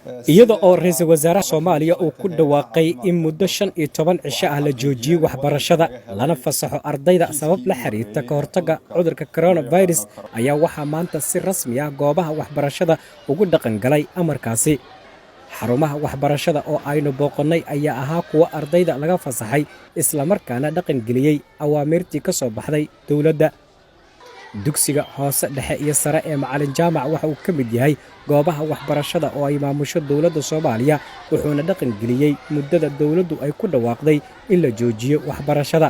Iyada oo Ra-iisul Wasaaraha Soomaaliya uu ku dhawaaqay in muddo 15 cisho ah la joojiyey waxbarashada, lana fasaxo ardayda sabab la xiriirta ka hortagga cudurka coronavirus, ayaa waxaa maanta si rasmi ah goobaha waxbarashada ugu dhaqangalay amarkaasi. Xarumaha waxbarashada oo aynu booqannay ayaa ahaa kuwo ardayda laga fasaxay, islamarkaana dhaqangeliyey awaamiirtii ka soo baxday dowladda. Dugsiga hoose, dhexe iyo sare ee Macalin Jaamac waxa uu ka mid yahay goobaha waxbarashada oo ay maamusho dowladda Soomaaliya, wuxuuna dhaqangeliyey muddada dowladdu ay ku dhawaaqday in la joojiyo waxbarashada.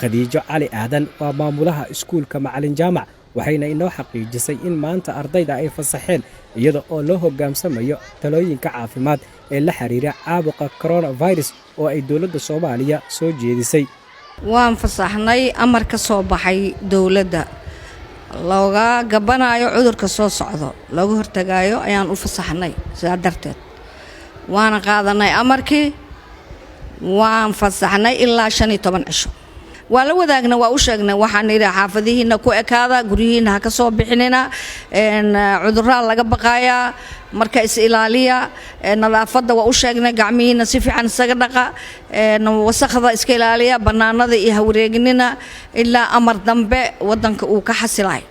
Khadiijo Cali Aadan waa maamulaha iskuulka Macalin Jaamac, waxayna inoo xaqiijisay in maanta ardayda ay fasaxeen, iyada oo loo hogaansamayo talooyinka caafimaad ee la xiriira caabuqa coronavirus oo ay dowladda Soomaaliya soo jeedisay. Waan fasaxnay amar ka soo baxay dowladda, looga gabanaayo cudurka soo socdo, looga hortagaayo ayaan u fasaxnay. Sidaa darteed waana qaadanay amarkii, waan fasaxnay ilaa 15 cisho. Waa la wadaagna, waa u sheegnay, waxaan idhi xaafadihiina ku ekaada, guryihiina ha ka soo bixinina, cudurraa laga baqaayaa, marka is ilaaliya. Nadaafadda waa u sheegnay, gacmihiina si fiican isaga dhaqa, wasakhda iska ilaaliya, bannaanada iyo hawareegnina ilaa amar dambe waddanka uu ka xasilay.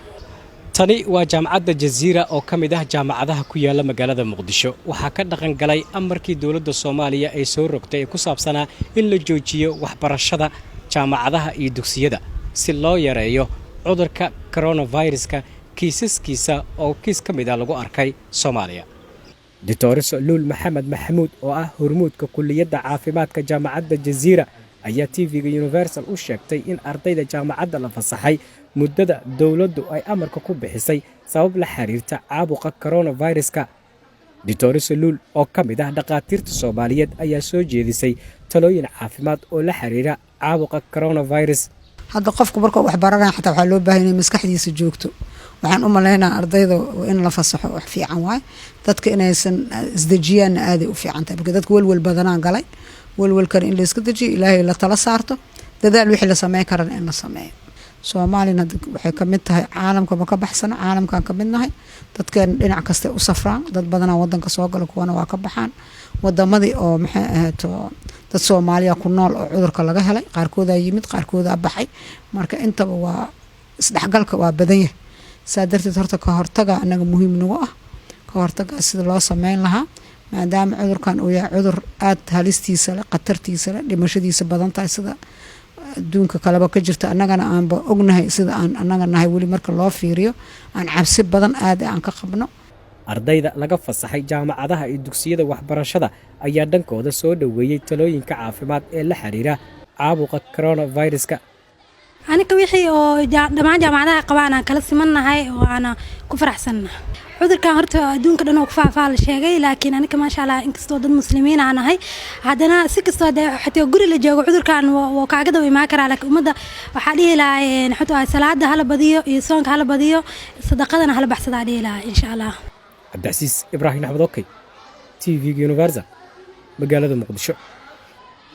Tani waa Jaamacadda Jaziira oo ka mid ah jaamacadaha ku yaala magaalada Muqdisho. Waxaa ka dhaqan galay amarkii dowladda Soomaaliya ay soo rogtay ee ku saabsanaa in la joojiyo waxbarashada jaamacadaha iyo dugsiyada si loo yareeyo cudurka coronaviruska kiisaskiisa, oo kiis ka mid ah lagu arkay Soomaaliya. Doctor Luul Maxamed Maxamuud oo ah hormuudka kulliyadda caafimaadka Jaamacadda Jaziira ayaa TV-ga Universal u sheegtay in ardayda jaamacadda la fasaxay muddada dowladdu ay amarka ku bixisay sabab la xiriirta caabuqa coronaviruska. Doctor Luul oo ka mid ah dhakhaatiirta Soomaaliyeed ayaa soo jeedisay talooyin caafimaad oo la xiriira caabuqa coronavirus. Hadda qofku markuu wax baranaya xataa waxaa loo baahan inay maskaxdiisa joogto. Waxaan u malaynaa ardayda in la fasaxo wax fiican waay, dadka inaysan isdejiyaanna aaday u fiican tahay, marka dadka welwel badanaa galay. Welwelkana in layska dejiyo, Ilaahay la tala saarto, dadaal wixii la sameyn karana in la sameeyo. Soomaalina waxay kamid tahay caalamkaba ka baxsana, caalamkaan kamid nahay. Dadkeena dhinac kastay u safraan, dad badanaa wadanka soo gala, kuwana waa ka baxaan. Wadamadii oo maxay ahayd dad Soomaaliya ku nool oo cudurka laga helay, qaarkoodaa yimid, qaarkoodaa baxay. Marka intaba waa isdhexgalka waa badan yahay. Saa darteed horta ka hortaga anaga muhiim nagu ah, ka hortagaa sida loo sameyn lahaa, maadaama cudurkan uu yahay cudur aada halistiisa leh, khatartiisa leh, dhimashadiisa badan tahay, sida adduunka kaleba ka jirta. Annagana aanba ognahay sida aan annaga nahay weli marka loo fiiriyo, aan cabsi badan aada aan ka qabno. Ardayda laga fasaxay jaamacadaha iyo dugsiyada waxbarashada ayaa dhankooda soo dhoweeyey talooyinka caafimaad ee la xiriira caabuqa coronaviruska. Aniga wixii oo dhammaan jaamacadaha qabaan aan kala simannahay oo aana ku faraxsannahay. Cudurkan horta adduunka dhan oo ku faafaa la sheegay, laakiin aniga, maasha Allah, inkastoo dad Muslimiin aan nahay, haddana si kastoo dee xataa guri la joogo cudurkan wuu kaaga daba imaan karaa. Laakiin ummadda waxaa dhihi lahaa xataa salaada hala badiyo iyo soonka hala badiyo, sadaqadana hala baxsadaa dhihi lahaa, insha Allah. Cabdicasiis Ibraahim Axmed, okay, TV-ga Universal, magaalada Muqdisho.